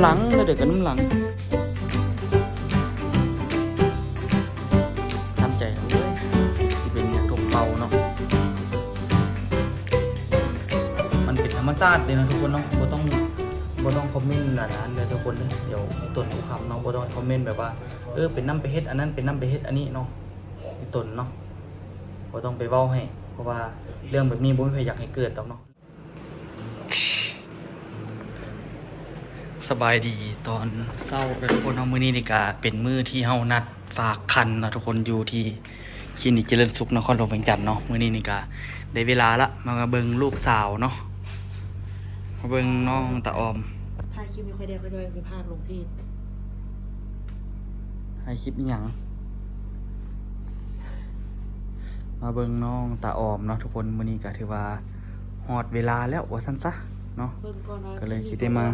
ຫຼັງ ແລ້ວເດີກັນນຳຫຼັງ. ທຳໃຈເອົາເດີ ຊິເປັນຫຍັງຖົກເປົ່າເນາະ. ມັນເປັນທຳມະຊາດເດ້ເນາະທຸກຄົນເນາະ. ບໍ່ຕ້ອງ ບໍ່ຕ້ອງຄອມເມັນອັນນັ້ນເດີທຸກຄົນເດີ. ດຽວໃຫ້ຕົນຜູ້ຄຳເນາະ ບໍ່ຕ້ອງຄອມເມັນແບບວ່າ ເອີ ເປັນນຳໄປເຮັດອັນນັ້ນ ເປັນນຳໄປເຮັດອັນນີ້ເນາະ ໃຫ້ຕົນເນາະ. ບໍ່ຕ້ອງໄປເວົ້າໃຫ້ ເພາະວ່າເລື່ອງແບບນີ້ບໍ່ມີໃຜຢາກໃຫ້ເກີດດອກເນາະ. ສະບາຍດີຕອນເຊົ້າເດີທຸກຄົນເນາະ. ມື້ນີ້ນີ້ກະເປັນມື້ທີ່ເຮົານັດຝາກຄັນເນາະທຸກຄົນ ຢູ່ທີ່ຄລີນິກຈະເລີນສຸກ ນະຄອນຫຼວງວຽງຈັນເນາະ. ມື້ນີ້ນີ້ກະໄດ້ເວລາລະ ມາເບິ່ງລູກສາວເນາະ ມາເບິ່ງນ້ອງຕາອອມ. ຖ່າຍຄລິບຢູ່ ຂ້ອຍແດ່ ຂ້ອຍຈະໄປພາກລົງເພຈ. ຖ່າຍຄລິບອີ່ຫຍັງ? ມາເບິ່ງນ້ອງຕາອອມເນາະທຸກຄົນ. ມື້ນີ້ກະຖືວ່າຮອດເວລາແລ້ວວ່າຊັ້ນຊະເນາະ ເບິ່ງກ່ອນວ່າ ກະເລີຍຊິໄດ້ມາ.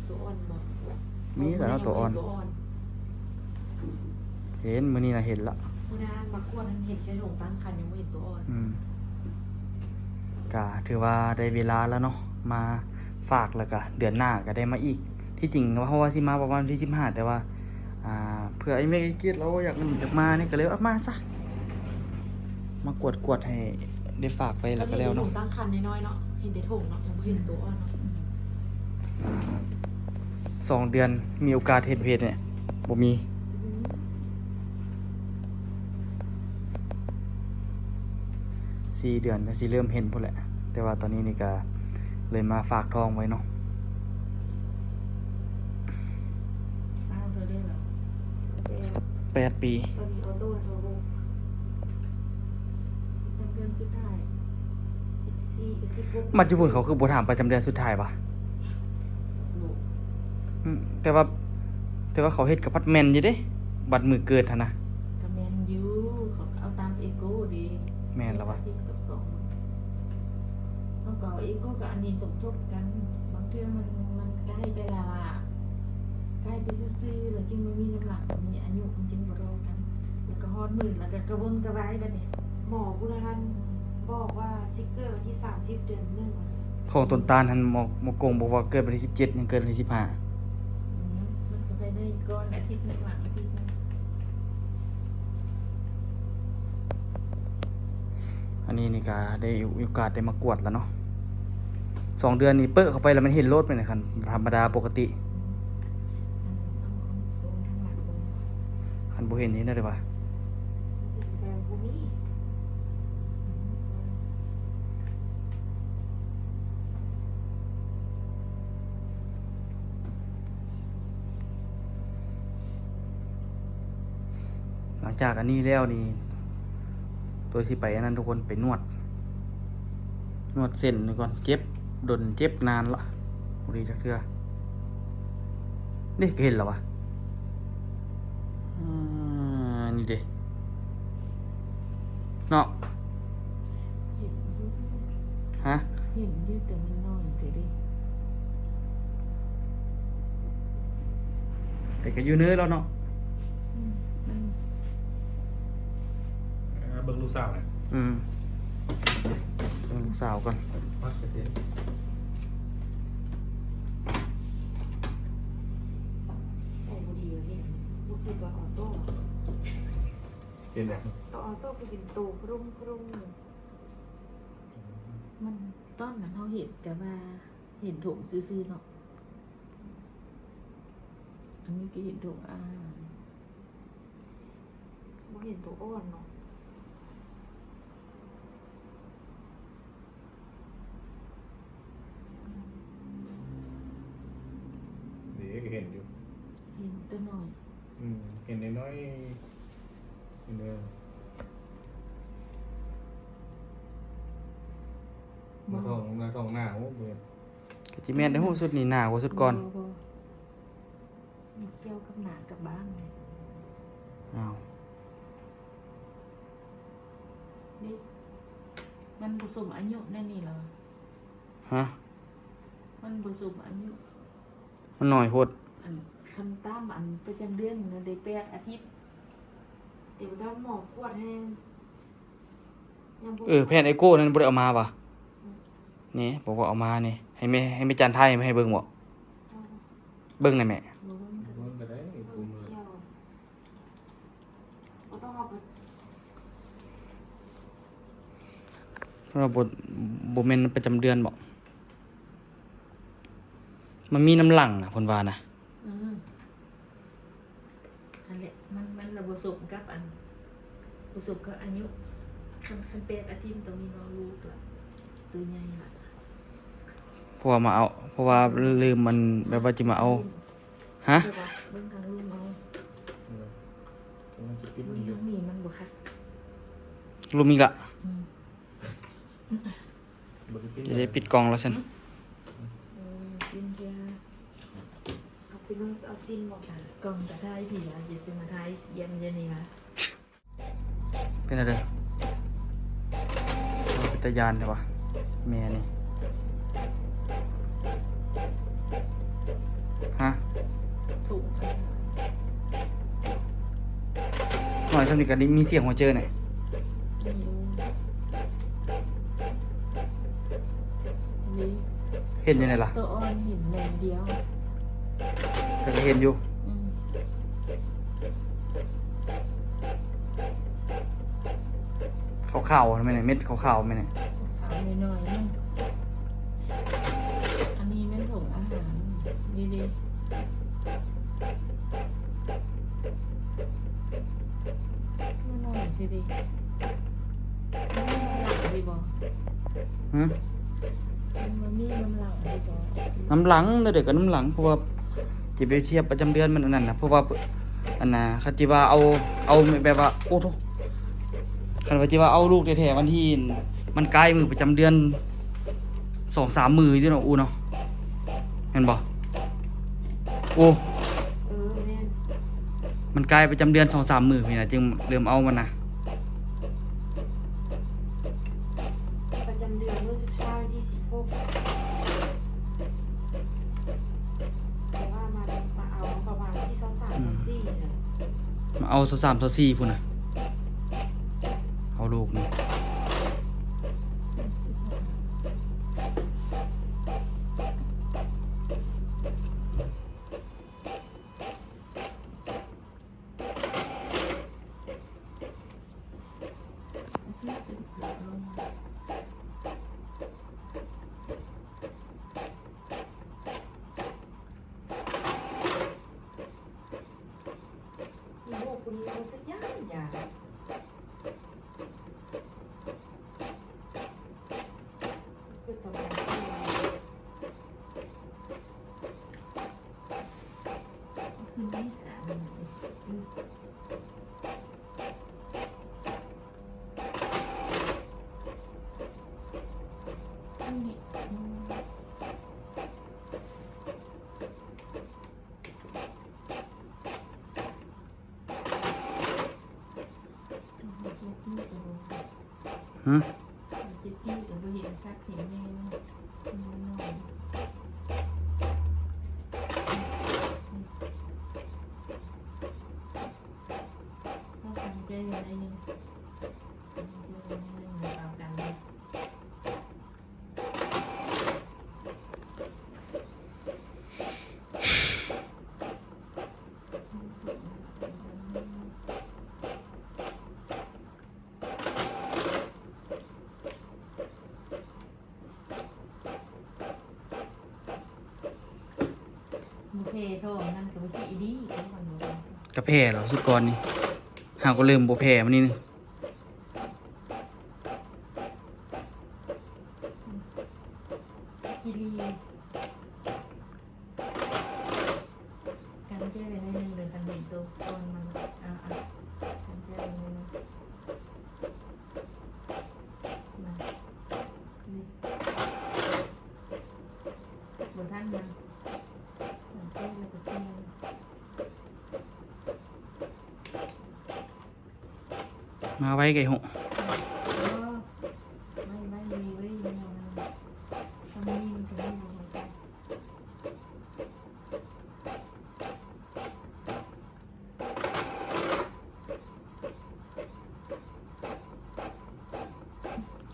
ໂຕອ່ອນບໍ່? ມີແລ້ວເນາະ ໂຕອ່ອນ. ເຫັນ ມື້ນີ້ນະເຫັນລະ. ມື້ນັ້ນມາກວດນັ້ນເຫັນແຄ່ຖົງຕັ້ງຄັນ ຍັງບໍ່ເຫັນໂຕອ່ອນ. ອືມ ກະຖືວ່າໄດ້ເວລາແລ້ວເນາະ ມາຝາກ ແລ້ວກະເດືອນໜ້າກະໄດ້ມາອີກ. ທີ່ຈິງເຮົາວ່າຊິມາປະມານວັນທີສິບຫ້າ ແຕ່ວ່າ ອ່າ ເພື່ອໄອ້ເມກໄອ້ກຽດລາວຢາກ ຢາກມານີ້ ກະເລີຍວ່າມາຊະ ມາກວດ ກວດໃຫ້ໄດ້ຝາກໄປແລ້ວກະແລ້ວເນາະ. ຕອນນີ້ເຫັນຖົງຕັ້ງຄັນນ້ອຍໆເນາະ ເຫັນແຕ່ຖົງເນາະ ຍັງບໍ່ເຫັນໂຕອ່ອນເນາະ. ສອງເດືອນມີໂອກາດເຫັນເພດນີ້ ບໍ່ມີ. ສີ່ເດືອນຈັ່ງຊິເລີ່ມເຫັນພຸ້ນແຫຼະ. ແຕ່ວ່າຕອນນີ້ນີ້ກະເລີຍມາຝາກທ້ອງໄວ້ເນາະ. ຊາວເທົ່າໃດລະ? ແປດປີ. ຕອນນີ້ອອໂຕ້ເທົ່າຫົກ. ປະຈຳເດືອນສຸດທ້າຍ ສິບສີ່ ສິບຫົກ. ມັດຢູ່ພຸ້ນເຂົາຄືບໍ່ຖາມປະຈຳເດືອນສຸດທ້າຍວະ? ອືມ ແຕ່ວ່າ ແຕ່ວ່າເຂົາເຮັດກະພັດແມ່ນຢູ່ເດ້ ບັດມື້ເກີດຫັ້ນນະ. ກະແມ່ນຢູ່ ເຂົາກະເອົາຕາມເອໂກເດ້. ແມ່ນລະວະ. ເຮົາກະເອົາເອໂກກັບອັນນີ້ສົມທົບກັນ. ບາງເທື່ອມັນ ມັນໃກ້ໄປແລ້ວລະ ໃກ້ໄປຊື່ໆ ແລ້ວຈຶ່ງບໍ່ມີນ້ຳໜັກ ມີອາຍຸມັນຈຶ່ງບໍ່ທໍ່ກັນ. ແລ້ວກະຮອດມື້ ແລ້ວກະກະວົນກະວາຍບາດນີ້. ໝໍຜູ້ນັ້ນບອກວ່າຊິເກີດວັນທີສາມສິບ ເດືອນໜຶ່ງ. ຂອງຕົ້ນຕານຫັ້ນ ໝໍ ໝໍກົງບອກວ່າເກີດວັນທີສິບເຈັດ ຍັງເກີດວັນທີສິບຫ້າ. ອືມ ມັນກະໄປໄດ້ກ່ອນອາທິດໜຶ່ງ ຫຼັງອາທິດໜຶ່ງ. ອັນນີ້ນີ້ກະໄດ້ໂອກາດໄດ້ມາກວດລະເນາະ. ສອງເດືອນນີ້ເປີະເຂົ້າໄປລະແມ່ນເຫັນໂລດແມ່ນ ຄັນທຳມະດາປົກກະຕິ. ຄັນບໍ່ເຫັນເຮັດແນວໃດວະ? ຫຼັງຈາກອັນນີ້ແລ້ວນີ້ ໂຕຊິໄປອັນນັ້ນທຸກຄົນ ໄປນວດ ນວດເສັ້ນນີ້ກ່ອນ. ເຈັບດົນ ເຈັບນານລະ ບໍ່ດີຈັກເທື່ອ. ນີ້ກະເຫັນລະວະ? ອາ ນີ້ເດ ເນາະ. ເຫັນຢູ່ ຮະ? ເຫັນຢູ່ ແຕ່ມັນນ້ອຍແຕ່ເດ. ແຕ່ກະຢູ່ເນີແລ້ວເນາະ. ອືມ ມັນ ເອີ ເບິ່ງລູກສາວນະ. ອືມ ເບິ່ງລູກສາວກ່ອນ. ໃຈບໍ່ດີວ່າເຫັນ ບໍ່ຄືຕອນອອໂຕ້. ເປັນຫຍັງ? ຕອນອອໂຕ້ຄືເປັນໂຕພະລຸງໆ. ມັນ ຕອນນັ້ນເຮົາເຫັນແຕ່ວ່າເຫັນຖົງຊື່ໆເນາະ. ອັນນີ້ກະເຫັນຖົງ ອ່າ ບໍ່ເຫັນໂຕອ່ອນເນາະ. ເດ ກະເຫັນຢູ່ ເຫັນແຕ່ນ້ອຍ. ອືມ ເຫັນນ້ອຍໆ ເຫັນເດີ. ໜ້າທ້ອງ ໜ້າທ້ອງໜາວ ໂອ້ ບໍ່ເຫັນ. ກະຊິແມ່ນແຕ່ຮູ້ ຊຸດນີ້ໜາກວ່າຊຸດກ່ອນ. ບໍ່ ບໍ່ ມັນກ່ຽວກັບໜ້າກັບບ້ານ. ອ້າວ ເດ ມັນບໍ່ສົມອາຍຸແນວນີ້ລະ. ຮະ? ມັນບໍ່ສົມອາຍຸ ມັນໜ້ອຍໂພດ. ອັນ ຄັນຕາມອັນປະຈຳເດືອນນະ ໄດ້ແປດອາທິດ. ເອີ ແຜ່ນເອໂກນັ້ນບໍ່ໄດ້ເອົາມາຫວາ? ອືມ ນີ້ ບອກວ່າເອົາມານີ້ ໃຫ້ແມ່ ໃຫ້ແມ່ຈັນຖ່າຍໃຫ້ເບິ່ງບໍ? ໃຫ້ ເບິ່ງແດ່ແມ່. ບໍ່ເບິ່ງກໍໄດ້ ບໍ່ເບິ່ງກໍໄດ້ ບໍ່ເປັນຫຍັງ ບໍ່ຕ້ອງເອົາໄປ. ເພາະວ່າບໍ່ ບໍ່ແມ່ນປະຈຳເດືອນບໍ? ມັນມີນຳຫຼັງນະ ເພິ່ນວ່ານະ. ອືມ ຫັ້ນແຫຼະ ມັນ ມັນລະບໍ່ສົມກັບອັນ ບໍ່ສົມກັບອາຍຸ. ຄັນ ຄັນແປດອາທິດຕ້ອງມີນ້ອງລູກລະ ໂຕໃຫຍ່ລະ. ເພາະວ່າມາເອົາ ເພາະວ່າລືມມັນ ແບບວ່າຊິມາເອົາ. ຮະ? ເບິ່ງທາງລຸ່ມເອົາ ເອີ ກຳລັງຈະປິດ ເບິ່ງ ນີ້ຢູ່ ທາງນີ້ມັນບໍ່ຄັກ. ລຸ່ມອີກລະ. ອືມ ບໍ່ໄດ້ປິດ ຈະໄດ້ປິດກ່ອງລະຊັ້ນ. ເອີ ປິດເທື່ອ ເອົາໄປເບິ່ງ ເອົາຊິມບໍ່? ກ່ອງກະຖ່າຍພີ້ລະ ຢ່າຊິມາຖ່າຍຢ້ຽມຢູ່ນີ້ວະ. ເປັນແນວໃດ? ເປັນຕາຢ້ານແທ້ວະ ແມ່ນີ້. ຮະ? ໂອ້ ນ້ອຍສ່ຳນີ້ກໍໄດ້ມີສຽງຫົວເຈີແນ່. ນີ້ ເຫັນຢູ່ໃນລະ ໂຕອ່ອນເຫັນໜ້ອຍດຽວ ເພິ່ນກໍເຫັນຢູ່. ອືມ ຂາວໆ ແມ່ນ ເມັດຂາວໆ ແມ່ນ. ຂາວໜ້ອຍໆ ມັນ ອັນນີ້ແມ່ນຖົງອາຫານ ນີ້ເດ້. ມັນນ້ອຍແທ້ເດ. ມັນມີນ້ຳຫຼັງເດບໍ່? ຫື? ມັນມີນ້ຳຫຼັງເດບໍ່? ນ້ຳຫຼັງ ແນວໃດກໍນ້ຳຫຼັງ ເພາະວ່າຊິໄປທຽບປະຈຳເດືອນມັນອັນນັ້ນນະ ເພາະວ່າ ອັນນ່າ ຄັນຊິວ່າເອົາ ເອົາແບບວ່າ ໂອ້ໂທ້ ຄັນວ່າຊິວ່າເອົາລູກແທ້ໆ ວັນທີ ມັນໃກ້ມື້ປະຈຳເດືອນສອງສາມມື້ຢູ່ເນາະ ອູເນາະ. ແມ່ນບໍ່? ໂອ້ ເອີ ແມ່ນ ມັນໃກ້ປະຈຳເດືອນສອງສາມມື້ພີ້ນະ ຈຶ່ງເລີ່ມເອົາມັນນະ. ປະຈຳເດືອນມື້ສຸດທ້າຍວັນທີສິບຫົກ ແຕ່ວ່າມາ ມາເອົາປະມານວັນທີຊາວສາມ ອືມ ຊາວສີ່ນີ້ແຫຼະ. ມາເອົາຊາວສາມ ຊາວສີ່ພຸ້ນນະ ເອົາລູກນີ້. ອີໂບຜູ້ນີ້ຮູ້ສຶກຢ້ານຢານ. ຫື? ບໍ່ແຜ່ທໍ່ນັ້ນກໍບໍ່ຊິອີດີ ກະແຜ່ແລ້ວສຸດກ່ອນນີ້ ຫາກໍເລີ່ມບໍ່ແຜ່ມື້ນີ້ນີ້. ກິລີ ກັນແຈໄວ້ໜ້ອຍໜຶ່ງເດີ ຄັນເຫັນໂຕກ່ອນມັນ ອ່າ ອ່າ ກັນແຈໄວ້ໜ້ອຍໜຶ່ງ ນະ ນີ້ ບໍ່ທັນນະ ມັນເປີດແລ້ວກໍປ່ຽນ. ມາໄວໄກໂຫ.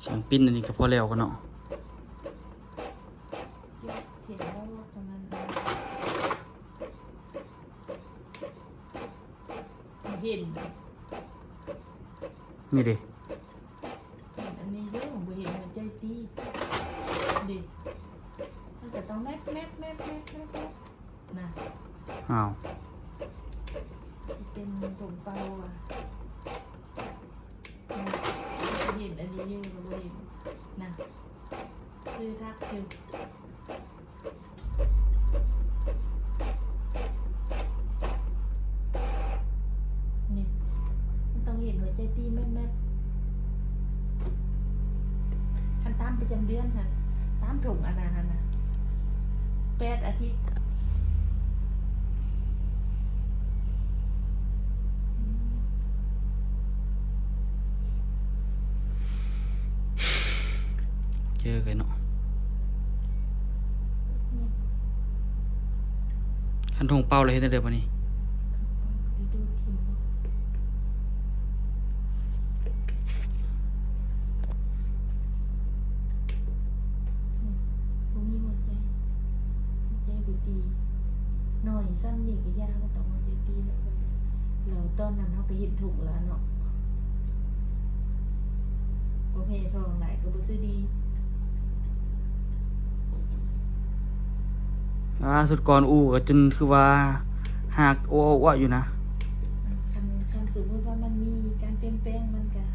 ສຽງປິ່ນອັນນີ້ກໍພໍແລ້ວກັນເນາະ. ສຽງໂອ້ ປະມານນັ້ນ. ເຫັນ ນີ້ເດ້ ເຫັນອັນນີ້ຢູ່ ບໍ່ເຫັນຫົວໃຈຕີເດ້ ມັນກໍຕ້ອງແມັບໆໆໆໆ ນະ ອ້າວ ຊິເປັນຜົມເປົ່າວ່າ ເຫັນອັນນີ້ຢູ່ກໍບໍ່ເຫັນນະ ຊື່ທັກຢູ່ ນີ້ ມັນຕ້ອງເຫັນຫົວໃຈຕີແມັບໆ ຄັນຕາມປະຈຳເດືອນຫັ້ນ ຕາມຖົງອັນນັ້ນຫັ້ນນະ ແປດອາທິດ. ເຈີກັນເນາະ ຄັນຖົງເປົ່າແລ້ວເຮັດແນວໃດບາດນີ້? ບໍ່ມີຫົວໃຈ ຫົວໃຈບໍ່ຕີ ໜ້ອຍສ່ຳນີ້ກໍຢ່າ ບໍ່ຕ້ອງຫົວໃຈຕີແລ້ວ ແລ້ວຕອນນັ້ນເຮົາກໍເຫັນທຸກແລ້ວເນາະ ບໍ່ແພ້ທ້ອງຫຼາຍກໍບໍ່ຊື່ດີ. ອ່າ ສຸດກ່ອນອູ່ກໍຈົນຄືວ່າຮາກໂອ້ໆຢູ່ນະ. ຄັນ ຄັນສົມມຸດວ່າມັນມີການປ່ຽນແປງ ມັນກະ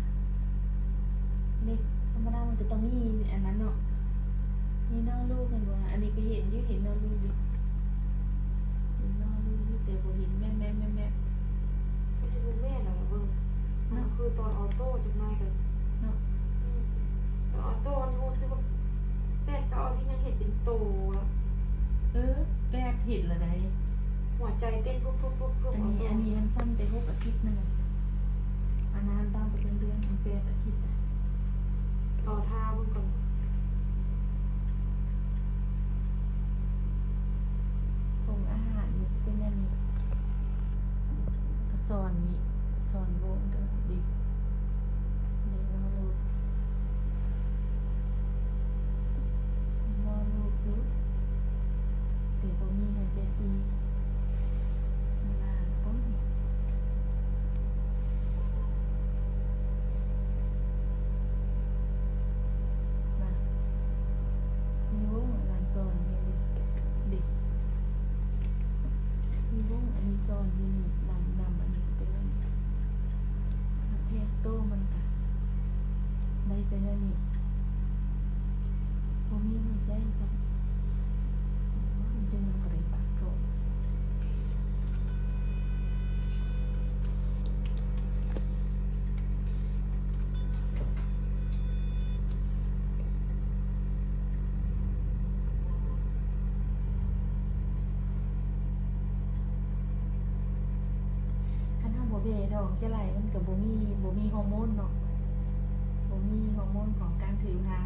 ນີ້ ທຳມະດາມັນກໍຕ້ອງມີອັນນັ້ນເນາະ ມີນອລູກແມ່ນບໍ່? ອັນນີ້ກໍເຫັນຢູ່ ເຫັນນອລູກຢູ່ ເຫັນນອລູກຢູ່ ແຕ່ບໍ່ເຫັນແມັບໆໆໆ ຄືຊິບໍ່ແມ່ນແລ້ວລະເບິ່ງ ມັນຄືຕອນອໍໂຕ້ຈັກໜ້ອຍເດີເນາະ ອືມ ຕອນອໍໂຕ້ມັນຮູ້ສຶກວ່າ ແປດເກົ້າອາທິດຍັງເຫັນເປັນໂຕລະ ເອີ ແປດເຫັນລະໃດ ຫົວໃຈເຕັ້ນປຸບໆໆໆ ອັນນີ້ ອັນນີ້ມັນສັ້ນແຕ່ຫົກອາທິດນັ້ນນະ ອັນນັ້ນຕາມປະຈຳເດືອນແປດອາທິດນະ ລໍຖ້າເບິ່ງກ່ອນ ຂົງອາຫານນີ້ເປັນແນວນີ້ ກະສອນນີ້ ສອນໂວນກໍເດັກ ເດັກນອນໂລດ ນອນໂລດຢູ່ ແຕ່ບໍ່ມີຫາຍໃຈຕີ ມັນລານະບໍ່? ນະ ມີວົງອັນນັ້ນສອນຢູ່ເດ ມີວົງອັນນີ້ສອນຢູ່ນີ້ ນຳ ນຳອັນນີ້ເປັນອັນນີ້ ມາແທກໂຕມັນກະໄດ້ແຕ່ແນວນີ້ ບໍ່ມີຫົວໃຈຊ້ຳ ມັນຈຶ່ງນຳບໍ່ໄດ້ຝາກໂທ. ຄັນເຮົາບໍ່ແຜ່ທ້ອງຈະໄຫຼ ມັນກໍບໍ່ມີ ບໍ່ມີຮໍໂມນເນາະ ບໍ່ມີຮໍໂມນຂອງການຖືພາ.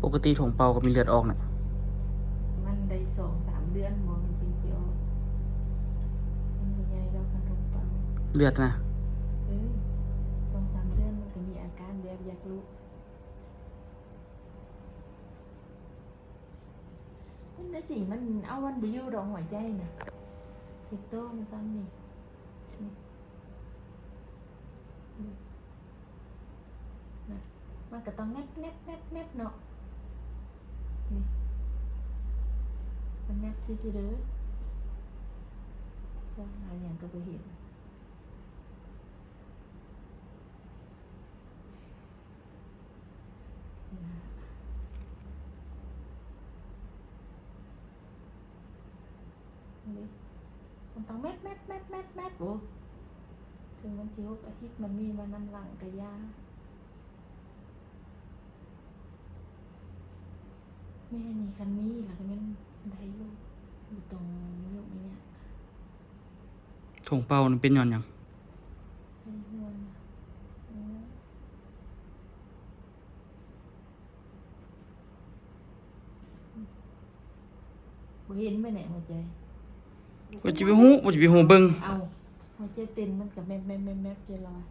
ປົກກະຕິຖົງເປົ່າກໍມີເລືອດອອກນະ ມັນໄດ້ສອງສາມເດືອນບໍ່ ມັນຈຶ່ງຊິອອກ ມັນບໍ່ໃຫຍ່ດອກຄັນຖົງເປົ່າ ເລືອດນະ ເອີ ສອງສາມເດືອນມັນກໍມີອາການແບບຢາກລຸ ມັນໄດ້ຊິ ມັນເອົາມັນບໍ່ຢູ່ດອກຫົວໃຈນະ ເຮັດໂຕມັນຊ້ຳນີ້ ນີ້ ນີ້ ນະ ມັນກໍຕ້ອງແມັບໆໆໆເນາະ ນີ້ ມັນແມັບຊື່ໆເດີ ຊ່ອງຫາຫຍັງກໍບໍ່ເຫັນ ນີ້ນະ ນີ້ ມັນຕ້ອງແມັບໆໆໆ ໂອ້ ເຖິງມັນຊິຫົກອາທິດ ມັນມີມານຳຫຼັງກະຢ່າ ແມ່ນີ້ຄັນມີລະກະແມ່ນໄດ້ຢູ່ ບໍ່ຕ້ອງມາຫຍຸ້ງມາຍາກ. ຖົງເປົ່ານັ້ນເປັນຍ້ອນຫຍັງ? ເປັນຫ່ວງ ໂອ້ ບໍ່ເຫັນແມ່ນແຫຼະຫົວໃຈ ວ່າຊິໄປຮູ້ ວ່າຊິໄປຮູ້ເບິ່ງ ເອົາ ຫົວໃຈເຕັ້ນມັນກະແມັບໆໆໆຢູ່ລະວ່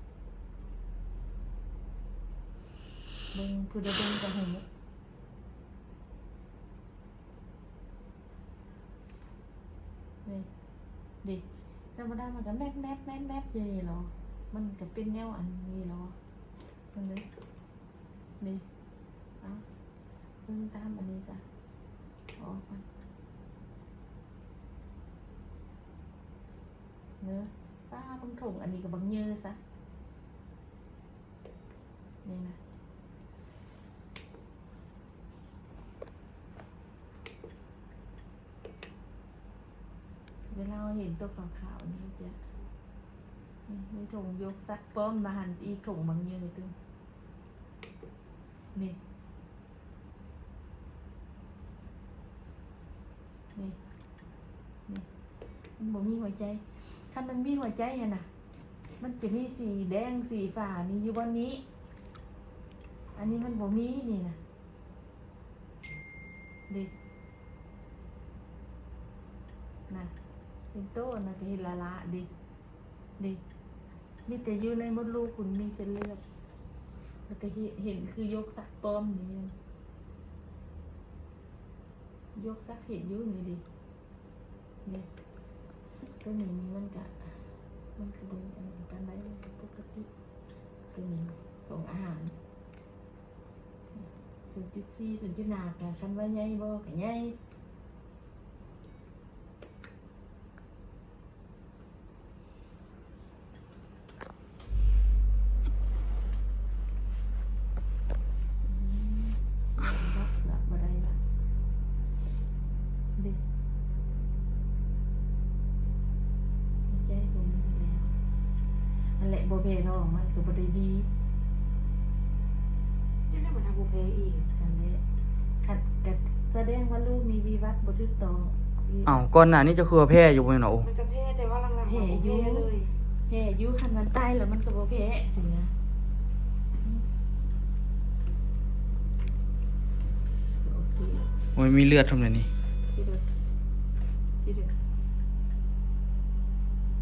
າ. ເບິ່ງ ຜູ້ໃດເບິ່ງກໍຮູ້. ນີ້ ເດ້ ທຳມະດາມັນກໍແມັບໆໆໆຢູ່ນີ້ແຫຼະ ມັນກໍເປັນແນວອັນນີ້ແຫຼະ ເບິ່ງເດີ ນີ້ ເອົາ ເບິ່ງຕາມອັນນີ້ຊະ ອອກມາ ເນີ ປ້າ ເບິ່ງຖົງອັນນີ້ກໍບັກເຍີຊະ. ນີ້ນະ ເວລາເຮົາເຫັນຕົວຂາວໆນີ້ ເຮົາຈະ ນີ້ ມີຖົງຢົກຊັກປ້ອມມາຫັ້ນອີກ ຖົງບັກເຍີຕື່ມ ນີ້. ນີ້ ນີ້ ມັນບໍ່ມີຫົວໃຈ. ຄັນມັນມີຫົວໃຈຫັ້ນນະ ມັນຈະມີສີແດງສີຟ້ານີ້ຢູ່ບ່ອນນີ້. ອັນນີ້ມັນບໍ່ມີນີ້ນະ ເດ້ ນະ ເຫັນໂຕນະ ກໍເຫັນລ້າໆ ເດ້. ນີ້ ມີແຕ່ຢູ່ໃນມົດລູກພຸ້ນມີເສັ້ນເລືອດ ແລ້ວກໍເຫັນ ເຫັນຄືຢົກຊັກປ້ອມນີ້ ຢົກຊັກເຫັນຢູ່ນີ້ເດ້ ນີ້ ຕົວນີ້ນີ້ມັນກະ ມັນກະບໍ່ອັນນັ້ນປານໃດ ມັນກະປົກກະຕິ. ຕົວນີ້ຂອງອາຫານ ສູນຈຸດສີ່ ສູນຈຸດຫ້າ ກະຄັນວ່າໃຫຍ່ບໍ່ ກະໃຫຍ່. ອັນແຫຼະ ບໍ່ແພ້ທ້ອງມັນກໍບໍ່ໄດ້ດີ ນີ້ແຫຼະ ມັນຫາບໍ່ແພ້ອີກ ອັນນີ້ ຄັນ ກະສະແດງວ່າລູກມີວິວັດບໍ່ຖືກຕ້ອງ. ອ້າວ ກ່ອນໜ້ານີ້ເຈົ້າຄືວ່າແພ້ຢູ່ບໍ່ແມ່ນຫວາ? ໂອ້ ມັນກະແພ້ ແຕ່ວ່າຫຼັງໆ ແພ້ຢູ່ ມາບໍ່ແພ້ເລີຍ ແພ້ຢູ່ ຄັນມັນຕາຍແລ້ວມັນກໍບໍ່ແພ້ຊີ້ນະ. ໂອເຄ ໂອ້ຍ ມີເລືອດພ້ອມເດນີ້ ທີ່ເດີ ທີ່ເດີ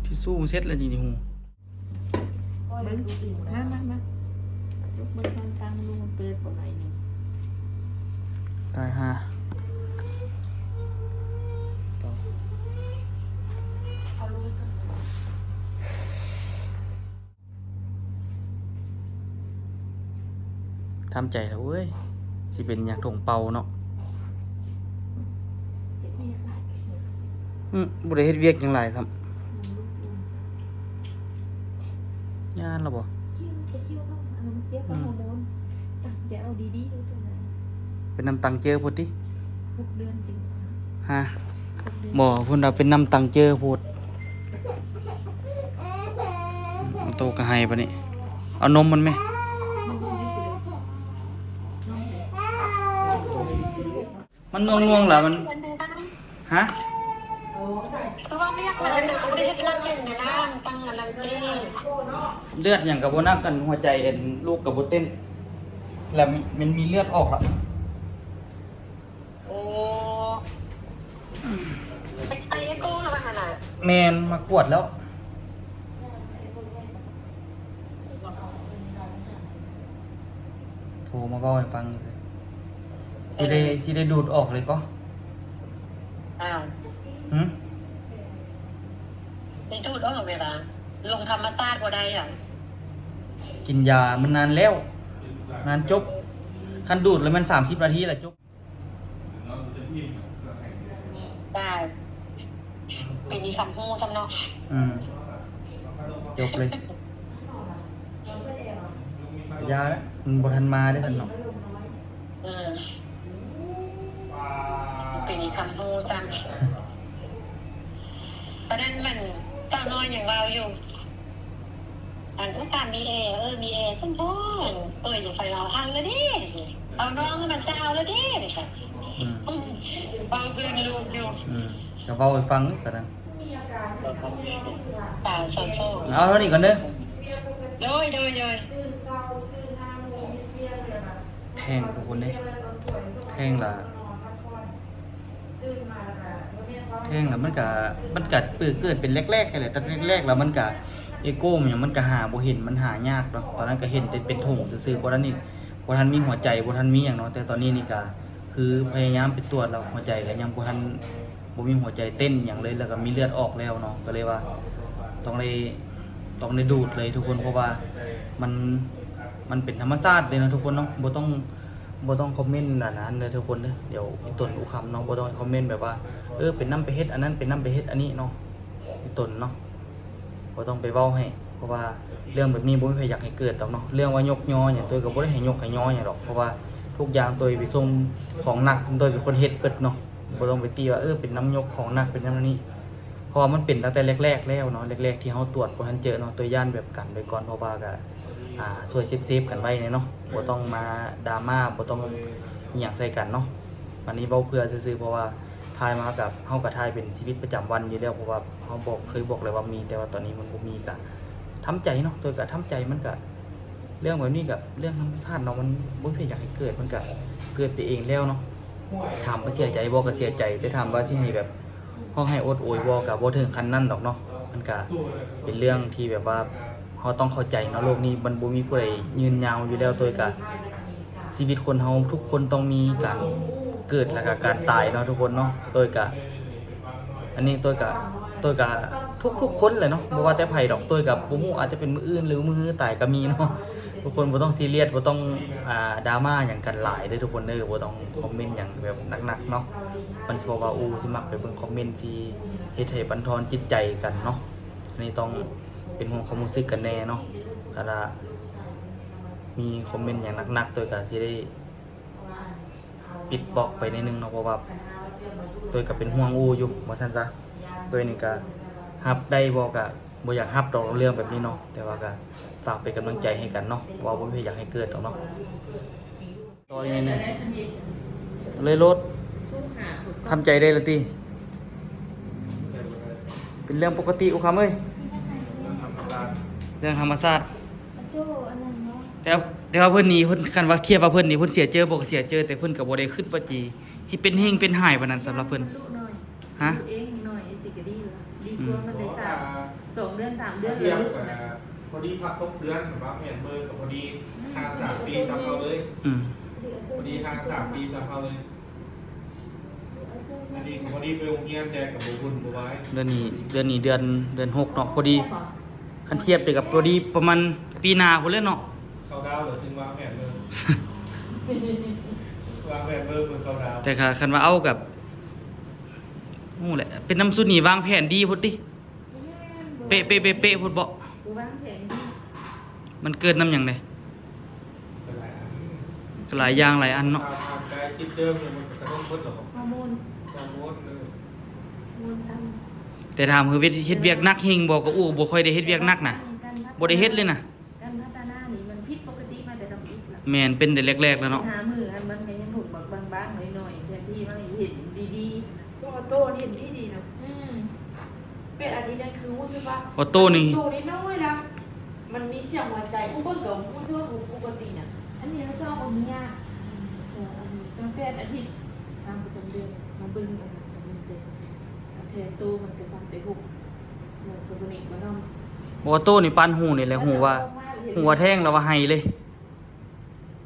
ທິດຊູ້ເຊັດແລ້ວຈິງຊິຮູ້. ເບິ່ງ ມາ ມາ ມາ ລຸກເບິ່ງທາງຕ່າງລຸງເປີດບໍ່ໜ້ອຍໜຶ່ງ ຕາຍຫ່າ ທຳໃຈແລ້ວເວີຍ. ຊິເປັນຫຍັງຖົງເປົ່າເນາະ. ອືມ ບໍ່ໄດ້ເຮັດວຽກຫຍັງຫຼາຍຊ້ຳ. ອືມ ຢ້ານລະບໍ່? ເປັນນ້ຳຕັງເຈີໂພດຕິ? ຮະ? ບໍ່ ເພິ່ນວ່າເປັນນ້ຳຕັງເຈີໂພດ. ໂຕກະໄຫ້ບາດນີ້ ເອົານົມມັນແມ. ມັນງ່ວງໆລະ ມັນ ຮະ? ຄືວ່າບໍ່ຢາກເລີຍ ກໍບໍ່ໄດ້ເຮັດຫຼັກເປັນນະ ຕັ້ງອັນນັ້ນເດ້. ເລືອດຫຍັງກໍບໍ່ໜັກ ອັນຫົວໃຈ ອັນລູກກໍບໍ່ເຕັ້ນ ແລ້ວມັນມີເລືອດອອກລະ. ໂອ້ ໄປເອໂກລະວ່າຫັ້ນນະ. ແມ່ນ ມາກວດແລ້ວ. ໂທມາເວົ້າໃຫ້ຟັງ ຊິໄດ້ ຊິໄດ້ດູດອອກເລີຍກໍ. ອ້າວ ຫື? ໄດ້ດູດອອກແບບວ່າລົງທຳມະຊາດບໍ່ໄດ້ຫວາ? ກິນຢາມັນນານແລ້ວ ນານຈົບ. ຄັນດູດແລ້ວແມ່ນສາມສິບນາທີລະຈົບ. ໄດ້ ປີນີ້ຄຳຮູ້ຊ້ຳເນາະ. ອືມ ຈົບເລີຍ. ຢ່າລະ ມັນບໍ່ທັນມາເດ້ຊັ້ນເນາະ. ອືມ ປີນີ້ຄຳຮູ້ຊ້ຳ. ປານນັ້ນມັນ ສາວນ້ອຍຍັງເວົ້າຢູ່ ອັນ ອຸຕາມີແອ ເອີ ມີແອຊັ້ນບໍ່ ເອີ ຢ່າໄປເວົ້າ ເອົາລະເດ້ ເອົານ້ອງມັນຊະເອົາລະເດ້. ອືມ ເວົ້າເພື່ອນລູກຢູ່. ອືມ ກະເວົ້າໃຫ້ຟັງນີ້ກະນັ້ນ. ເອົາເທົ່ານີ້ກ່ອນເດີ. ໂດຍ ໂດຍ ໂດຍ. ແທງທຸກຄົນເດ້ ແທງລະ ແທງລະມັນກະ ມັນກະເກີດເປັນແລກໆ ແທ້ແຫຼະ ແຕ່ແລກໆ ລະມັນກະ ເອໂກ ມັນຫຍັງ ມັນກະຫາບໍ່ເຫັນ ມັນຫາຍາກເນາະ. ຕອນນັ້ນກະເຫັນແຕ່ເປັນຖົງຊື່ໆ ບໍ່ທັນນີ້ ບໍ່ທັນມີຫົວໃຈ ບໍ່ທັນມີຫຍັງເນາະ. ແຕ່ຕອນນີ້ນີ້ກະຄືພະຍາຍາມໄປກວດແລ້ວ ຫົວໃຈກະຍັງບໍ່ທັນ ບໍ່ມີຫົວໃຈເຕັ້ນຫຍັງເລີຍ ແລ້ວກະມີເລືອດອອກແລ້ວເນາະ. ກະເລີຍວ່າຕ້ອງໄດ້ ຕ້ອງໄດ້ດູດເລີຍທຸກຄົນ ເພາະວ່າມັນ ມັນເປັນທຳມະຊາດເດ້ເນາະທຸກຄົນເນາະ. ບໍ່ຕ້ອງ ບໍ່ຕ້ອງຄອມເມັນອັນນັ້ນເດີທຸກຄົນເດີ ດຽວອີ່ຕົນອູຄຳເນາະ. ບໍ່ຕ້ອງຄອມເມັນແບບວ່າ ເອີ ເປັນນຳໄປເຮັດອັນນັ້ນ ເປັນນຳໄປເຮັດອັນນີ້ເນາະ ອີ່ຕົນເນາະ. ບໍ່ຕ້ອງໄປເວົ້າໃຫ້ ເພາະວ່າເລື່ອງແບບນີ້ບໍ່ມີໃຜຢາກໃຫ້ເກີດດອກເນາະ. ເລື່ອງວ່າຍົກຍໍຫຍັງ ໂຕຍກໍບໍ່ໄດ້ໃຫ້ຍົກໃຫ້ຍໍຫຍັງດອກ ເພາະວ່າທຸກຢ່າງໂຕຍໄປສົ່ງຂອງໜັກ ໂຕຍເປັນຄົນເຮັດເບິດເນາະ. ບໍ່ຕ້ອງໄປຕິວ່າ ເອີ ເປັນນຳຍົກຂອງໜັກ ເປັນນຳອັນນີ້ ເພາະວ່າມັນເປັນຕັ້ງແຕ່ແລກໆແລ້ວເນາະ. ແລກໆທີ່ເຮົາຕວດບໍ່ທັນເຈີເນາະ ໂຕຍຢ້ານແບບກັນໄວ້ກ່ອນ ເພາະວ່າກະ ອ່າ ຊ່ວຍເຊຟໆກັນໄວ້ແດ່ເນາະ. ບໍ່ຕ້ອງມາດຣາມາ ບໍ່ຕ້ອງອີ່ຫຍັງໃສ່ກັນເນາະ. ອັນນີ້ເວົ້າເພື່ອຊື່ໆ ເພາະວ່າ ຖ່າຍມາກັບ ເຮົາກໍຖ່າຍເປັນຊີວິດປະຈຳວັນຢູ່ແລ້ວ ເພາະວ່າເຮົາບອກ ເຄີຍບອກແລ້ວວ່າມີ ແຕ່ວ່າຕອນນີ້ມັນບໍ່ມີ ກະທຳໃຈເນາະ. ໂຕຍກະທຳໃຈ ມັນກະ ເລື່ອງແບບນີ້ກະເລື່ອງທຳມະຊາດເນາະ ມັນບໍ່ມີໃຜຢາກໃຫ້ເກີດ ມັນກະເກີດໄປເອງແລ້ວເນາະ. ຖາມວ່າເສຍໃຈບໍ່ ກະເສຍໃຈ ແຕ່ຖາມວ່າຊິໃຫ້ແບບຮ້ອງໄຫ້ໂອດໂອຍບໍ່ ກະບໍ່ເຖິງຂັ້ນນັ້ນດອກເນາະ. ມັນກະເປັນເລື່ອງທີ່ແບບວ່າ ເຮົາຕ້ອງເຂົ້າໃຈເນາະ ໂລກນີ້ມັນບໍ່ມີຜູ້ໃດຍືນຍາວຢູ່ແລ້ວ. ໂຕຍກະ ຊີວິດຄົນເຮົາທຸກຄົນຕ້ອງມີການເກີດ ແລ້ວກະການຕາຍເນາະທຸກຄົນເນາະ. ໂຕຍກະ ອັນນີ້ໂຕຍກະ ໂຕຍກະທຸກໆຄົນແຫຼະເນາະ ບໍ່ວ່າແຕ່ໃຜດອກ. ໂຕຍກະບໍ່ຮູ້ ອາດຈະເປັນມື້ອື່ນ ຫຼືມື້ຮືຕາຍກະມີເນາະ. ທຸກຄົນບໍ່ຕ້ອງຊີຣຽສ ບໍ່ຕ້ອງ ອ່າ ດຣາມາຫຍັງກັນຫຼາຍເດີທຸກຄົນເດີ. ບໍ່ຕ້ອງຄອມເມັນຫຍັງແບບໜັກໆເນາະ. ມັນຊິບອກວ່າ ໂອ້ ຊິມັກໄປເບິ່ງຄອມເມັນທີ່ເຮັດໃຫ້ບັນທອນຈິດໃຈກັນເນາະ. ອັນນີ້ຕ້ອງ ເປັນຫ່ວງຄວາມຮູ້ສຶກກັນແດ່ເນາະ. ຖ້າວ່າມີຄອມເມັນຫຍັງໜັກໆ ໂຕຍກະຊິໄດ້ປິດບລັອກໄປໜ້ອຍໜຶ່ງເນາະ ເພາະວ່າໂຕຍກະເປັນຫ່ວງອູຢູ່ ວ່າຊັ້ນຊະ. ໂຕຍນີ້ກະຮັບໄດ້ບໍ່ ກະບໍ່ຢາກຮັບດອກເລື່ອງແບບນີ້ເນາະ ແຕ່ວ່າກະຝາກເປັນກຳລັງໃຈໃຫ້ກັນເນາະ ເພາະວ່າບໍ່ມີໃຜຢາກໃຫ້ເກີດດອກເນາະ. ຕໍ່ອີກໜ້ອຍໜຶ່ງ ເລີຍໂລດ ທຳໃຈໄດ້ລະຕິ ເປັນເລື່ອງປົກກະຕິ ອຸຄຳເອີຍ ເລື່ອງທຳມະຊາດ. ແຕ່ ແຕ່ວ່າເພິ່ນນີ້ ເພິ່ນ ຄັນວ່າທຽບວ່າເພິ່ນນີ້ ເພິ່ນເສຍເຈີບໍ່ ກໍເສຍເຈີ ແຕ່ເພິ່ນກໍບໍ່ໄດ້ຄິດວ່າຊິເປັນເຮັງເປັນຮ້າຍປານນັ້ນສຳລັບເພິ່ນ. ຮະ ເອງໜ້ອຍຊິກະດີລະ ດີກວ່າມັນໄດ້ສາມ ສອງເດືອນ ສາມເດືອນລະລຸກນະ. ພໍດີພັກຫົກເດືອນ ວາງແຜນເມີກໍພໍດີ ອືມ ຫ່າງສາມປີສ່ຳເຮົາເລີຍ. ອືມ ພໍດີຫ່າງສາມປີສ່ຳເຮົາເລີຍ. ອັນນີ້ກໍພໍດີໄປໂຮງຮຽນແດ່ກໍບໍ່ວຸ່ນບໍ່ວາຍ. ເດືອນນີ້ ເດືອນນີ້ເດືອນ ເດືອນຫົກເນາະ ພໍດີ. ຄັນທຽບໄດ້ກໍພໍດີປະມານປີໜ້າພຸ້ນແຫຼະເນາະ. ເຂົ້າດາວແລ້ວຈຶ່ງວາງແຜນເບິ່ງ ວາງແຜນເບິ່ງເບິ່ງເຂົ້າດາວ. ແຕ່ຄັນວ່າເອົາກັບ ຮູ້ແຫຼະ ເປັນນຳຊຸດນີ້ວາງແຜນດີພຸ້ນຕິ ເປະໆໆໆ ພຸ້ນເບາະ. ບໍ່ວາງແຜນດີ ມັນເກີດນຳຫຍັງເດ? ກໍຫຼາຍຢ່າງຫຼາຍອັນເນາະ. ຮ່າງກາຍຈິດເດີມມັນກະທົບໝົດແລ້ວ. ຮໍໂມນ ຮໍໂມນ ເອີ ໂມນຕັ້ງ. ແຕ່ຖາມຄືເຮັດວຽກໜັກເຮັງບໍ່ ກໍອູ່ບໍ່ຄ່ອຍໄດ້ເຮັດວຽກໜັກນະ ບໍ່ໄດ້ເຮັດເລີຍນະ. ການພັດທະນານີ້ມັນຜິດປົກກະຕິມາແຕ່ທຳອິດລະ. ແມ່ນ ເປັນແຕ່ແລກໆແລ້ວເນາະ. ຫາມື້ອັນມັນແມ່ນເຫັນຜົນບັກບາງໆ ໜ້ອຍໆ ແທນທີ່ມັນເຫັນດີໆ. ໂອໂຕ້ນີ້ເຫັນດີໆນະ. ອືມ ແປດອາທິດນັ້ນຄືຮູ້ສຶກວ່າ ໂອໂຕ້ນີ້ ໂຕນ້ອຍໆລະ ມັນມີສຽງຫົວໃຈ ອູ້ເບິ່ງກໍຮູ້ສຶກວ່າບໍ່ປົກກະຕິນະ. ອັນນີ້ລະຊອກບໍ່ມີຍາກ ອືມ ອັນນີ້ຕັ້ງແປດອາທິດ ຕາມປະຈຳເດືອນ ມາເບິ່ງອັນນັ້ນກໍມີແຕ່ ແທນໂຕມັນກະສັ່ນແຕ່ຫົກ ເອີ ກໍບໍ່ເໜັກບໍ່ໜ່ອມ. ໂອໂຕ້ນີ້ປານຮູ້ນີ້ແຫຼະ ຮູ້ວ່າ ຮູ້ວ່າແທ້ງແລ້ວວ່າໄຫ້ເລີຍ.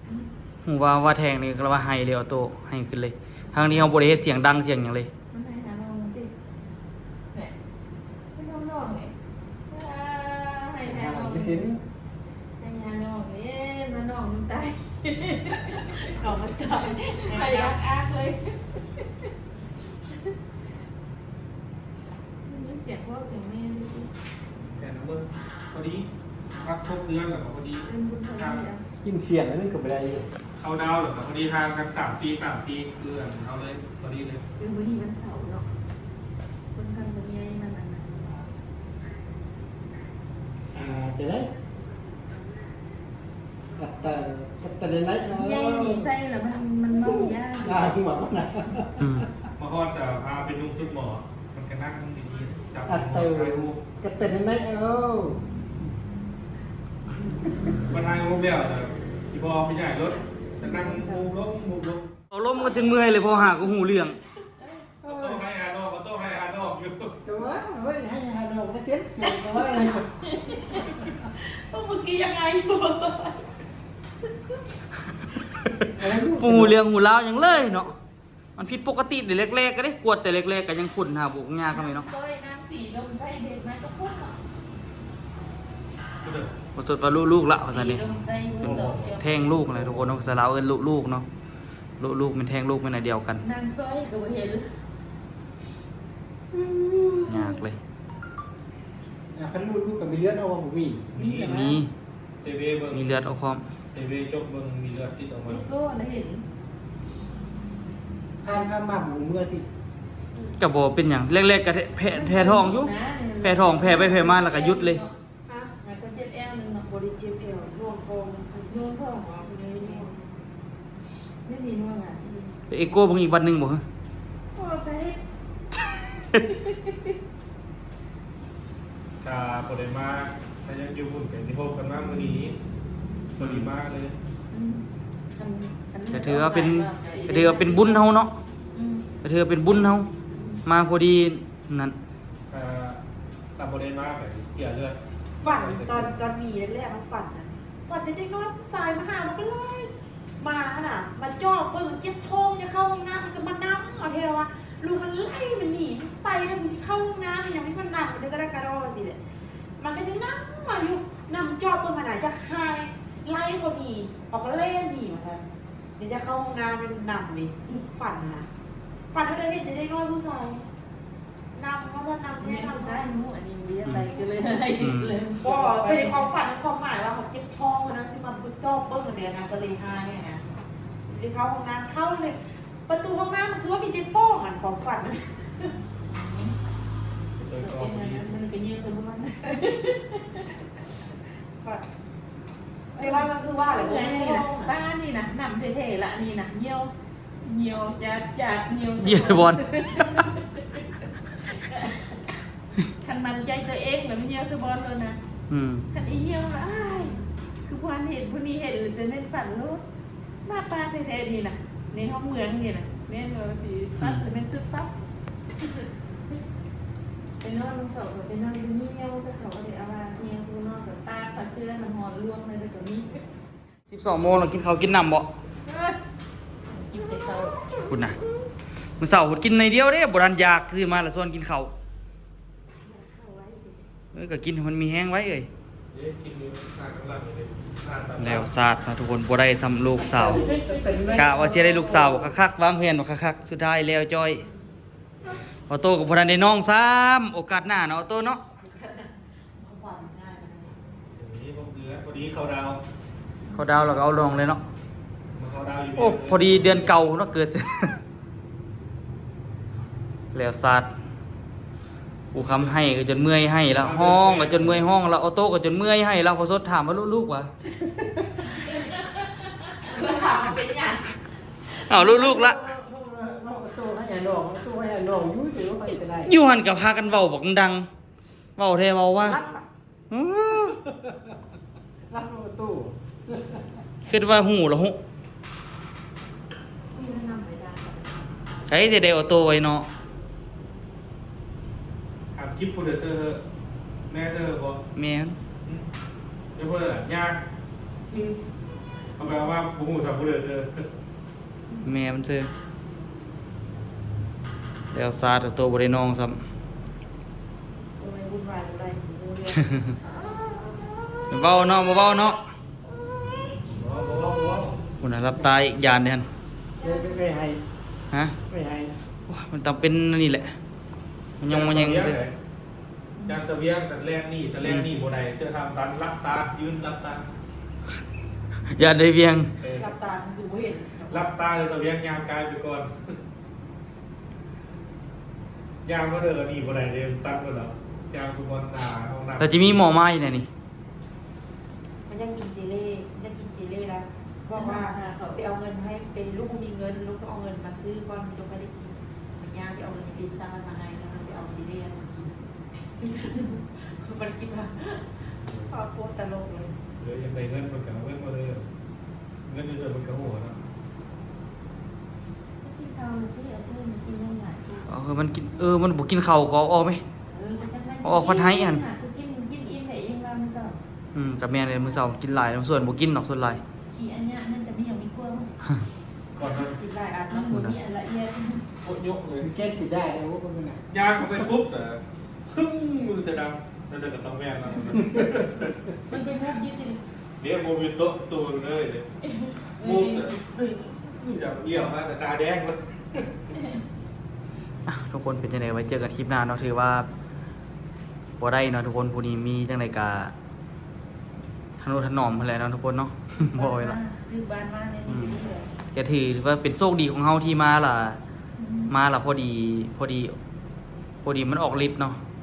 ຫືມ ຮູ້ວ່າ ວ່າແທ້ງນີ້ລະວ່າໄຫ້ເລີຍ ໂອໂຕ້ໄຫ້ຂຶ້ນເລີຍ ທັງທີ່ເຮົາບໍ່ໄດ້ເຮັດສຽງດັງສຽງຫຍັງເລີຍ. ມັນໄຫ້ຫານ້ອງຕິ ແນ່ ເປັນນ້ອງໆນີ້ ອ່າ ໄຫ້ຫານ້ອງ ໄຫ້ຫານ້ອງນີ້ ມານ້ອງນ້ຳຕາ ເອົາມາຕາຍ ໄຫ້ອາກໆເລີຍ. ໄດ້ຍິນສຽງພໍ່ສຽງແມ່ຢູ່ຕິ ແຕ່ນະເບິ່ງ ພໍດີ ພັກຄົບເດືອນແລ້ວກໍພໍດີ ເອີ້ນບຸນເຂົາເລີຍ ຍິນສຽງອັນນີ້ກໍບໍ່ໄດ້ ເຂົ້າດາວແລ້ວກໍພໍດີ ຫ່າງກັນສາມປີ ສາມປີ ຄືອັນເຮົາເລີຍ ພໍດີເລີຍ. ເອີ ມື້ນີ້ວັນເສົາເນາະ ຄົນກັນບໍ່ໃຫຍ່ ມັນອັນນັ້ນ ອ່າ ຈັ່ງໃດ? ກັດຕະ ກັດຕະໄນໄນ ໃຫຍ່ນີ້ໃສ່ແລ້ວມັນ ມັນເວົ້າຍາກ ລາຍຫົວມັນນະ ອືມ ມາຮອດສະພາເປັນນຸ່ງຊຸດໝໍ ມັນກະນັ່ງດີໆ ຈັບຫົວຖ່າຍຮູບ ກະເຕັນໄນເອົາ ມາຖ່າຍຮູບແລ້ວນະ ອີ່ພໍ່ໄປຍ້າຍລົດ ກະນັ່ງຮູບລົງຮູບລົງ ເອົາລົມກັນຈົນເມື່ອຍເລີຍ ພໍຫາກໍຮູ້ເລື່ອງ. ເອີ ໂຕໃຫ້ຫານ້ອງ ໂຕໃຫ້ຫານ້ອງຢູ່ ຈະວ່າ ເອີຍ ໃຫ້ຫານ້ອງກະເສັດ ຈະວ່າ ໂອ້ ເມື່ອກີ້ຍັງອາຍຢູ່. ບໍ່ຮູ້ເລື່ອງຮູ້ລາວຫຍັງເລີຍເນາະ. ມັນຜິດປົກກະຕິແຕ່ແລກໆ ກະເດ້ ກວດແຕ່ແລກໆ ກະຍັງຄົ້ນຫາບໍ່ຍາກເທົ່ານີ້ເນາະ. ຊ່ອຍນາງສີລົມໃສ່ເດັກມາກະພຸ້ນເນາະ. ບໍ່ສົດວ່າລຸລູກລະວ່າຊັ້ນເດ້. ເປັນແທງລູກແຫຼະທຸກຄົນເນາະ, ພາສາລາວເອີ້ນລຸລູກເນາະ. ລຸລູກແມ່ນແທງລູກແມ່ນອັນດຽວກັນ. ນາງຊ່ອຍກະບໍ່ເຫັນ. ຍາກເລີຍ. ອ່າ ຄັນລູກ ລູກກະມີເລືອດອອກບໍ່? ມີ ມີ ມີ. ເຕເວເບິ່ງ ມີເລືອດອອກພ້ອມ. ເຕເວຈົກເບິ່ງ ມີເລືອດຕິດອອກມາ. ເອໂກ້ລະເຫັນ. ຜ່ານ ຜ່ານມາບໍ່ເມື່ອຕິ. ກະບໍ່ເປັນຫຍັງ ແລກໆ ກະແພ້ ແພ້ທ້ອງຢູ່. ແພ້ທ້ອງ ແພ້ໄປແພ້ມາ ລະກະຢຸດເລີຍ. ຮະ? ແລ້ວກໍເຈັບແອວໜຶ່ງເນາະ. ບໍ່ໄດ້ເຈັບແອວ ໜ່ວງທ້ອງຊື່. ໜ່ວງທ້ອງເນາະ. ບໍ່ໄດ້ໜ່ວງ. ໄດ້ມີໜ່ວງອະ. ໄປເອໂກ້ເບິ່ງອີກວັດໜຶ່ງບໍ່? ໂອ້ ໄປ. ຖ້າບໍ່ໄດ້ມາ ຖ້າຍັງຢູ່ພຸ້ນກະຊິໂຮບກັນມາມື້ນີ້ ພໍດີມາເລີຍ. ອືມ ກະຖືວ່າເປັນ ກະຖືວ່າເປັນບຸນເຮົາເນາະ. ອືມ ກະຖືວ່າເປັນບຸນເຮົາ ອືມ ມາພໍດີນັ້ນ. ຖ້າ ຖ້າບໍ່ໄດ້ມາກະຊິເສຍເລືອດ. ຝັນຕອນ ຕອນມີແລກໆ ມັນຝັນນະ ຝັນເຫັນເດັກນ້ອຍຜູ້ຊາຍມາຫາ ມັນກະໄລ່ ມາຫັ້ນນະ ມາຈອບເບິ່ງ ເຈັບທ້ອງ ຢາກເຂົ້າຫ້ອງນ້ຳ ມັນກະມານຳເອົາແທ້ວ່າ ລູກມັນໄລ່ມັນໜີ ມັນໄປແລ້ວ ກູຊິເຂົ້າຫ້ອງນ້ຳອີ່ຫຍັງ ມັນນຳ ມັນກະໄດ້ກະດໍ້ຊີ້ແຫຼະ. ມັນກະຍັງນຳມາຢູ່ ນຳຈອບເບິ່ງຫັ້ນນະ ຢາກຫາຍ ໄລ່ເຂົາໜີ ເຮົາກະແລ່ນໜີວ່າຊັ້ນ. ດຽວຢາກເຂົ້າຫ້ອງນ້ຳ ມັນນຳເດ້. ຝັນຫັ້ນນະ ຝັນວ່າໄດ້ເຫັນແຕ່ເດັກນ້ອຍຜູ້ຊາຍ ນຳວ່າຊັ້ນ ນຳແທ້ນຳ. ຜູ້ຊາຍຮູ້ອັນນີ້ ໄປກະເລີຍ ອືມ ໄປກະເລີຍ. ບໍ່ ແຕ່ໃນຄວາມຝັນ ຄວາມໝາຍວ່າເຮົາເຈັບທ້ອງນະ ຊິມາເບິ່ງ ຈອບເບິ່ງຫັ້ນເດ ນາງກະເລີຍຫາຍຫັ້ນນະ. ຊິໄປເຂົ້າຫ້ອງນ້ຳ ເຂົ້າເລີຍ ປະຕູຫ້ອງນ້ຳມັນຄືວ່າມີແຕ່ປ່ອງ ອັນຄວາມຝັນນະ. ມັນເປັນຫຍັງ ມັນເປັນຫຍັງຊັ້ນບໍ່? ແຕ່ວ່າກະຄືວ່າແຫຼະ ເມື່ອຍນີ້ນະ ຕານີ້ນະ ນຳແທ້ໆ ລະນີ້ນະ ຍ່ຽວ ຍ່ຽວຈາດໆ ຍ່ຽວ ຢ້ຽວສະບອນ. ຄັນໝັ້ນໃຈໂຕເອງລະມັນຍ່ຽວສະບອນໂລດນະ. ອືມ ຄັນອີ່ຍ່ຽວລະ ອ້າຍ ຄືຜູ້ນັ້ນເຫັນ ຜູ້ນີ້ເຫັນ ລະຊິແມ່ນສັ່ນໂລດ. ໜ້າຕາແທ້ໆ ນີ້ນະ ໃນຮອບເມືອງນີ້ນະ ແມ່ນວ່າຊິສັດ ອືມ ລະແມ່ນຈຸດປັບ. ໄປນອນນຳເຂົາ ໄປນອນຢູ່ນີ້ ຍ່ຽວຊະ ເຂົາກະໄດ້ເອົາວ່າຍ່ຽວ ຊິນອນກະຕາກຜ້າເສື່ອ ນ້ຳຮ້ອນລວກ ແນວໃດກະມີ. ສິບສອງໂມງລະກິນເຂົ້າກິນນ້ຳບໍ່? ເອີ ກິນແຕ່ເຊົ້າ ພຸ້ນນະ. ມື້ເຊົ້າພຸ້ນກິນໜ້ອຍດຽວເດ້ ບໍ່ທັນຢາກ ຕື່ນມາລະຊວນກິນເຂົ້າ. ເອີ ກະກິນໃຫ້ມັນມີແຮງໄວ້ເອີຍ. ແລ້ວຊາດນະທຸກຄົນ ບໍ່ໄດ້ຊ້ຳລູກສາວ. ກະວ່າຊິໄດ້ລູກສາວຄັກໆ ວາງແຜນວ່າຄັກໆ ສຸດທ້າຍແລ້ວຈ້ອຍ. ອອໂຕ້ກະບໍ່ທັນໄດ້ນ້ອງຊ້ຳ. ໂອກາດໜ້າເນາະ ອອໂຕ້ເນາະ. ນີ້ບໍ່ເຫຼືອ ພໍດີເຂົ້າດາວ ເຂົ້າດາວແລ້ວກະເອົານ້ອງເລີຍເນາະ. ມາເຂົ້າດາວຢູ່ ໂອ້ ແມ່ນ ພໍດີເດືອນເກົ່າເນາະ ເກີດ. ແລ້ວຊາດ ປູຄຳໄຫ້ກະຈົນເມື່ອຍໄຫ້ລະ ຮ້ອງກະຈົນເມື່ອຍຮ້ອງລະ ອອໂຕ້ກະຈົນເມື່ອຍໄຫ້ລະ. ພໍສົດຖາມວ່າລູກໆ ຫວາ? ຖາມວ່າເປັນຫຍັງ? ເອົາລູກໆ ລະ ຢູ່ຫັ້ນກະພາກັນເວົ້າບັກດັງ. ເວົ້າແທ້ເວົ້າວ່າ ລັບ ອື ລັບປະຕູ ຄິດວ່າຮູ້ລະຫຸ ໃຜຊິໄດ້ອອໂຕ້ໄວ້ເນາະ. ຖາມກິບໂປຣດິວເຊີ ແມເຊີບໍ່? ແມ່ນ ອື ເຈົ້າບໍ່ໄດ້ລະ ຍາກ ອື ເອົາໄປເອົາມາບໍ່ຮູ້ຊ້ຳໂປຣດິວເຊີ. ແມ່ມັນຊື່ ແລ້ວຊາດ ໂຕບໍ່ໄດ້ນ້ອງຊ້ຳ. ໂອ້ຍ ວຸ່ນວາຍ ບໍ່ໄດ້ ບໍ່ຮູ້ເລື່ອງ ເວົ້າເນາະ ບໍ່ເວົ້າເນາະ. ບໍ່ເວົ້າ ບໍ່ເວົ້າ ພຸ້ນນະ ຫຼັບຕາອີກ ຢ້ານເດ້ຫັ້ນ. ໄປ ໄປ ໄປໃຫ້ ຮະ ໄປໃຫ້. ໂອ້ຍ ມັນຕ້ອງເປັນອັນນີ້ແຫຼະ ມັນຍົງມາແຍງຊື່. ຢ້ານສະຫວຽງ ສະແລກໜີ ສະແລກໜີ ອືມ ບໍ່ໄດ້ ເຈີທາງຕັນ ຫຼັບຕາ ຢືນຫຼັບຕາ ຢ້ານໄດ້ຫວຽງ ເອີ ຫຼັບຕາຄືບໍ່ເຫັນ ຫຼັບຕາ ເອີ ສະຫວຽງຍ່າງກາຍໄປກ່ອນ ຍ່າງມາເດີ ໜີບໍ່ໄດ້ເດ້ ຕັນໝົດແລ້ວ ຍ່າງໄປບ່ອນໜ້າຫ້ອງນ້ຳ. ແລ້ວຈະມີໝໍມາຢູ່ໃນນີ້ ມັນຢາກກິນເຈເລ ຢາກກິນເຈເລ ລະບອກວ່າ ເອີ ໄປເອົາເງິນໃຫ້ ໄປ ລູກບໍ່ມີເງິນ ລູກຕ້ອງເອົາເງິນມາຊື້ກ່ອນ ລູກກະໄດ້ກິນ. ມັນຍາກ ໄປເອົາເງິນໃນລິ້ນຊັງຫັ້ນມາໃຫ້ ລະໄປເອົາເຈເລຫັ້ນມາກິນ. ມັນຄິດວ່າ ໂຄດຕະຫຼົກເລີຍ. ເອີ ຢາກໄດ້ເງິນ ມັນກະເອົາເງິນມາເລີຍ ເງິນຢູ່ໃສມັນກະຮູ້ຫັ້ນນະ. ກິນເຂົ້າລະຊິ ເອົາຕື່ມກິນນຳຫຼາຍ. ເອີ ມັນກິນ ເອີ ມັນບໍ່ກິນເຂົ້າກະເອົາອອກແມ. ເອີ ເອົາອອກພັດໃຫ້ຫັ້ນ ກິນ ກິນອີ່ມແລ້ວອີ່ມວ່າມື້ເຊົ້າ. ອືມ ກະແມ່ນເລີຍ ມື້ເຊົ້າກິນຫຼາຍ ສ່ວນບໍ່ກິນດອກ ສ່ວນຫຼາຍ. ທີ່ອັນຍະນັ້ນກໍມີຫຍັງມີກວ້າງ ກ່ອນນອນ กินหลายอัน ມັນບໍ່ມີອັນລະອຽດ ໂຄດຍົກເລີຍ มันแก้สิได้เลยว่ามันนะ ຍ່າງເຂົ້າໄປປຸບສະ ປຶ້ງ ສະດັງ ນັ້ນກໍຕ້ອງແມ່ນແລ້ວ ມັນໄປມຸບຢູ່ຊິ ເດ ມຸບຢູ່ໂຕະຕູເລີຍເດ ມຸບສະ ປຶ້ງ ຈະລ້ຽວມາແຕ່ໜ້າແດງເລີຍ ອ່ະ ທຸກຄົນເປັນຈັ່ງໃດ ໄວ້ເຈີກັນຄລິບໜ້າເນາະ ຖືວ່າບໍ່ໄດ້ເນາະທຸກຄົນ ຜູ້ນີ້ມີຈັ່ງໃດກະ ທະນຸຖະໜອມຫັ້ນແຫຼະເນາະທຸກຄົນເນາະ ບໍ່ເວລາ ຢູ່ບ້ານມາໃນນີ້ກໍດີແລ້ວ ກໍຖືວ່າເປັນໂຊກດີຂອງເຮົາທີ່ມາລະ ອືມ ມາລະພໍດີ ພໍດີ ພໍດີມັນອອກລິດເນາະ